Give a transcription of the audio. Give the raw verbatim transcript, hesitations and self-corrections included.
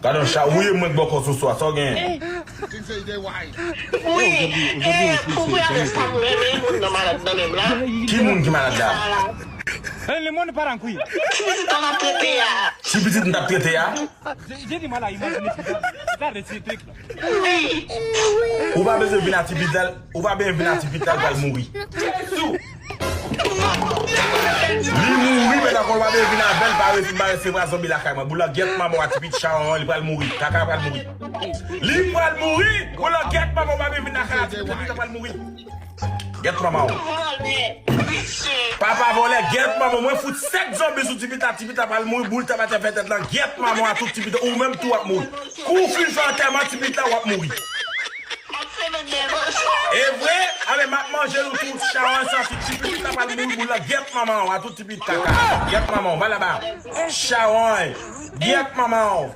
Gade yon cha, wi, mwen k bò kò sou swa, sa w gen? Wi, e, ou konprann sa m renmen moun nan malad nan menm la. Ki moun ki malad la? Eh, le monde part en couille. Ki moun nan ap trete a? Ki pitit m t ap trete a? J'ai j'ai du mal à imaginer tout ça. Regarde ce truc là. Wi. Ou pa bezwen vin a ti pitit la, ou pa bezwen vin a ti pitit la, l pral mouri. Li mouri, men dakò, ou pa bezwen vin avè l, pa resi, pa resevwa zonbi lakay mwen. Boul la, gyèt manman w a ti pitit chawan, li pral mouri. Kaka pral mouri. Li pral mouri! Boul la, gyèt manman w, pa bezwen vin lakay la, ti pitit la pral mouri. Gyèt manman w. Papa vòlè, gyèt manman w, mwen fout sèt zonbi sou ti pitit la, ti pitit la pral mouri, boul tabak fè tèt lan, gyèt manman w a tout ti pitit, ou menm tou w ap mouri. Kou w fin fè antèman ti pitit la, w ap mouri. E vre? Anben, m ap manje nou tout, chawan santi, ti pitit la pral mouri, boul la, gyèt manman w a tout ti pitit kaka. Gyèt manman w, va laba. Chawan, gyèt manman w.